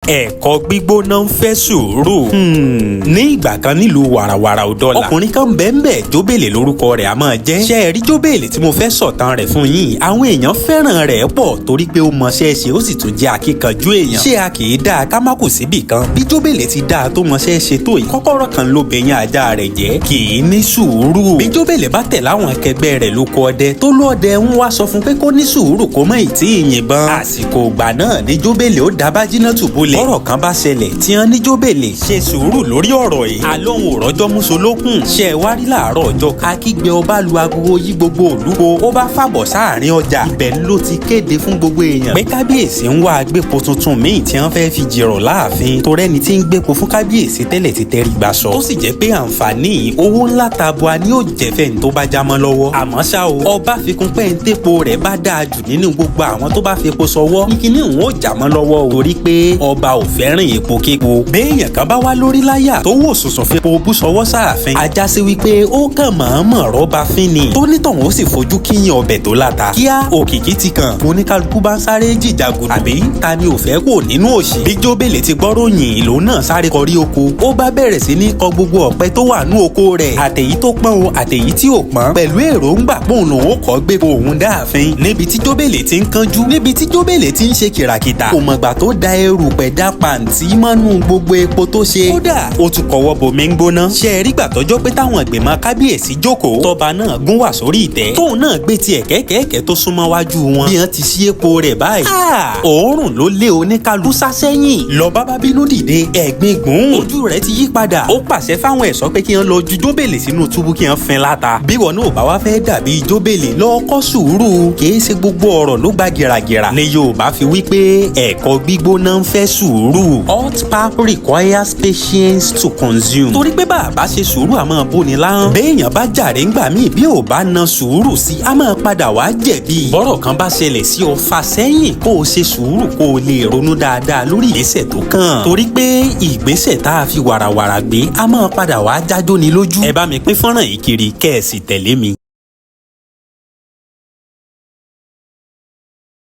Ẹ̀kọ gbígbóná ń fẹ́ sùúrù. Ní ìgbà kan nílùú Wàràwàrà Òdọ́là, ọkùnrin kan bẹ́ẹ̀nbẹ́ẹ̀, Jóbèlè lórúkọ rẹ̀ a máa jẹ́. Ṣé ẹ rí Jóbèlè tí mo fẹ́ sọ̀tàn rẹ̀ fún yín? Àwọn èèyàn fẹ́ràn rẹ̀ pọ̀ torí pé ó mọṣẹ́ ṣe, ó sì tún jẹ́ akíkanjú èèyàn. Ṣé a kì í dáa ká má kù síbì kan? Bí Jóbèlè ti dáa tó mọṣẹ́ ṣe tó yìí, kọ́kọ́rọ́ kan ló bẹ̀yìn ajá rẹ̀ jẹ́: kì í ní sùúrù. Bí Jóbèlè bá tẹ̀ láwọn akẹgbẹ́ rẹ̀ lóko ọdẹ, tó lọ́ọ̀dẹ ń wá sọ fún pé kó ní sùúrù, kó mọ̀ ìtí ìyìnbọn, àsìkò ìgbà náà ní Jóbèlè ó dábàá jiná tùbúlẹ̀. Bọ́rọ̀ kan bá ṣẹlẹ̀ tí wọ́n ní Jóbèlè ṣe sùúrù lórí ọ̀rọ̀ yìí, alóhùn òrọ́jọ́ músolókùn. Ṣe é wá rí, láàárọ̀ ọjọ́, akígbe ọba lu agogo yí gbogbo òlúwo, ó bá fàbọ̀ sáàrin ọjà. Ibẹ̀ ló ti kéde fún gbogbo èèyàn pé kábíyèsí ń wá agbépo tuntun míì tí wọ́n fẹ́ fi jìrọ̀ láàfin, torẹ́ni tí ń gbépo fún kábíyèsí tẹ́lẹ̀ ti tẹ́rí gbà sọ, tó sì jẹ́ pé àǹfààní owó ńlá tabua ni ó jẹ́ fẹ́ni tó bá jámọ́ lọ́wọ́. Àmọ́ ṣá o, ọba fikún pé ń tépo rẹ̀ bá dáa jù nínú gbogbo àwọn tó bá fepo sọwọ́ ní kíní òun ó jámọ́ lọ́wọ́ o, torí pé ọba ò fẹ́ràn epo képo. Béèyàn kan bá wá lórí láyà tó wò sùnsùn fepo bú sọwọ́ sáàfin, ajá sí wípé ó kàn mọ̀ọ́mọ̀ rọ́ba fín ni, tó nítọ̀hún ó sì fojú kíyìn ọbẹ̀ tó láta. Kíá, òkìkí ti kàn, oníkálukú bá ń sáré jìjàgùdù. Àbí ta ni ò fẹ́ kò nínú òṣì? Bí Jóbèlè ti gbọ́ròyìn, ìlú náà sáré kọrí oko. Ó bá bẹ̀rẹ̀ sí ní kọ gbogbo ọ̀pẹ tó wà ní oko rẹ̀, àtèyí tó pọ́n o, àtèyí tí ò pọ́n, pẹ̀lú èròǹgbà pòun lòun ó kọ́ gbé òun dáàfin. Níbi tí Jóbèlè ti ń kánjú, níbi tí Jóbèlè ti ń ṣe kìràkìtà, kò mọ̀gbà tó da erùpẹ̀ dá pàǹtí mọ́nú gbogbo epo tó ṣe. Kódà, ó tún kọwọ́ bomi ń gbóná. Ṣe é rí gbà tọ́jọ́ pé táwọn ìgbìmọ̀ kábíyèsí jókòó, tọba náà gún wà sórí ìtẹ́, tóun náà gbé tiẹ̀ kẹ́kẹ́kẹ́ tó súnmọ́ wájú wọn, bí wọ́n ti ṣí epo rẹ̀ báyìí, òórùn ló lé oníkálukú sá sẹ́yìn. Lọ́ba bá bínú dìde, ẹ̀gbin gbùn, ojú rẹ̀ ti yí padà. Ó pàṣẹ fáwọn ẹ̀ṣọ́ pé kí wọ́n lọ ju Jóbèlè sínú túbú, kí wọ́n fin láta. Bí wọn náà bá wá fẹ́ dàbí Jóbèlè, lọ kọ́ sùúrù. Kì í ṣe gbogbo ọ̀rọ̀ ló gba gìràgìrà. Ní Yorùbá fi wí pé ẹ̀kọ gbígbóná ń fẹ́ sùúrù. Hot pap requires patience to consume. Torí pé bàbá ṣe sùúrù, àmọ́ bóni láhàn. Béèyàn bá jàre ńgbà míì, bí ò bá na sùúrù sí, á máa padà wá jẹ̀bi. Bọ́rọ̀ kan bá ṣẹlẹ̀ sí ọ, fà sẹ́yìn, kó o ṣe sùúrù, kó o lè ronú dáadáa lórí ìgbésẹ̀ tó kàn. Torí pé ìgbésẹ̀ tá a fi wàràwàrà gbé á máa padà wá jájó ni lójú. Ẹ bá mi pín fọ́nrán yìí kiri, kẹ́ ẹ sì tẹ̀lé mi.